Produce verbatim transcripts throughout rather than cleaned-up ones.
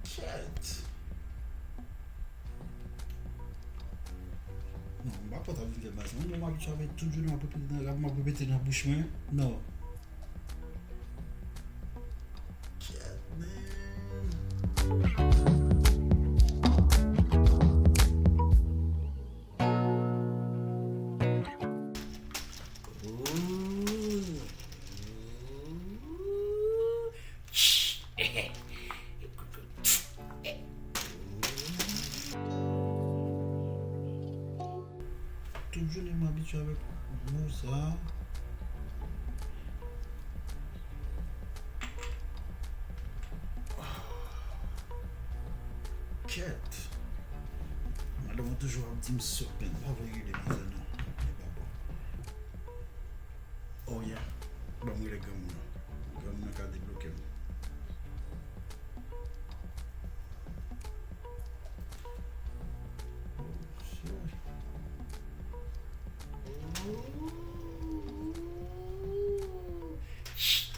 Kèt. Non, m pa pran tan vin fè baz non. Mwen, m abitye avèk tout jounen m ap repete nan, m ap repete nan bouch mwen. Non. Kèt, man. Tout jounen m abitye avèk mo sa. Kèt. Madanm mwen toujou ap di m sòt, men m pa vle rele madanm non. Li pa bon. Oh yeah. Ban m rele granmoun nan. Granmoun nan ka debloke m. Oh, shit.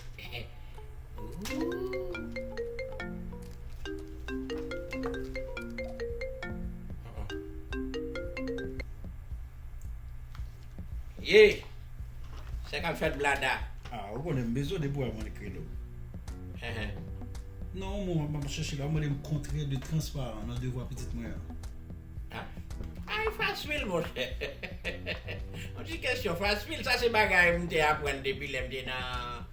Ye! Sa k ap fèt, blada? Ah, ou konnen m bezwen depi w wè mwen krele w. Enhen. Non, yon moman m ap chèche la, ou mande m kontrè de transparan nan devwa pitit mwen an. Ah. Ay, fasil, monchè. Yon ti kesyon fasil. Sa se bagay m te aprann depi lè m te nan,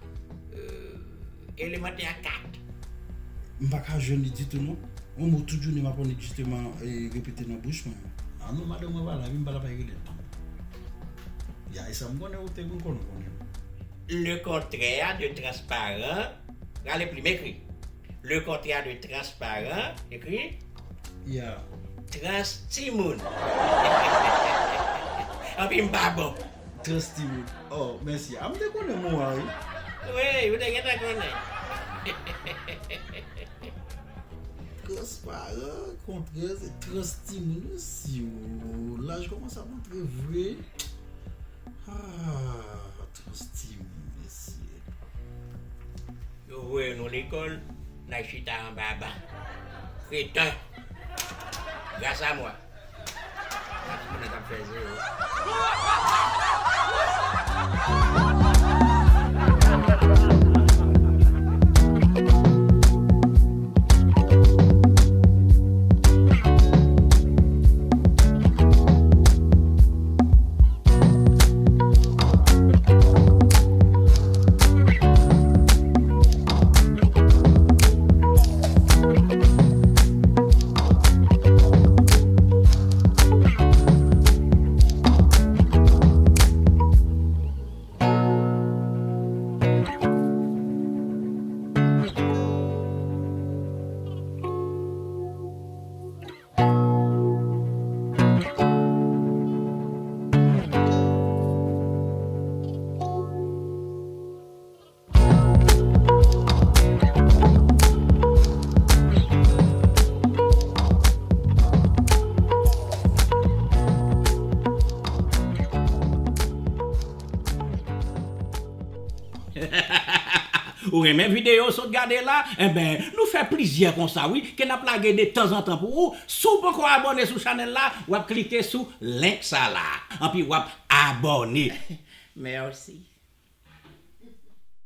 euh, elemantè kat. M pa ka jwenn li ditou, non. Yon mo tout jounen m ap annik jisteman, e, repete nan bouch mwen. Ah non, madanm mwen pa la, epi m pa la pa rele l. Ya, e sa m konnen, ou te konn konnen, konnen. Le contraire de transparent, rale plim, ekri. Le contraire de transparent, ekri. Ya. Trans timoun. Anpi m pa bon. Trans timoun. Oh, mèsi. Ah, m te konnen mo a, wi. Wi, ou te gentan konnen. Transparan, kontrè, se trans timoun. Mèsi, o. Laj kòmanse ap antre vre. Ah, trans timoun, mesye. Yo voye nou lekòl, n al chita anba ban. Kreten. Gras a mwa. Timoun nan t ap fè zewo. Ou renmen videyo w sot gade la? Enben, nou fè plizyè konsa wi, ke n ap lage de tanzantan pou ou. Si w poko abòne sou chanèl la, w ap klike sou link sa la. Anpi w ap abòne. Mèsi.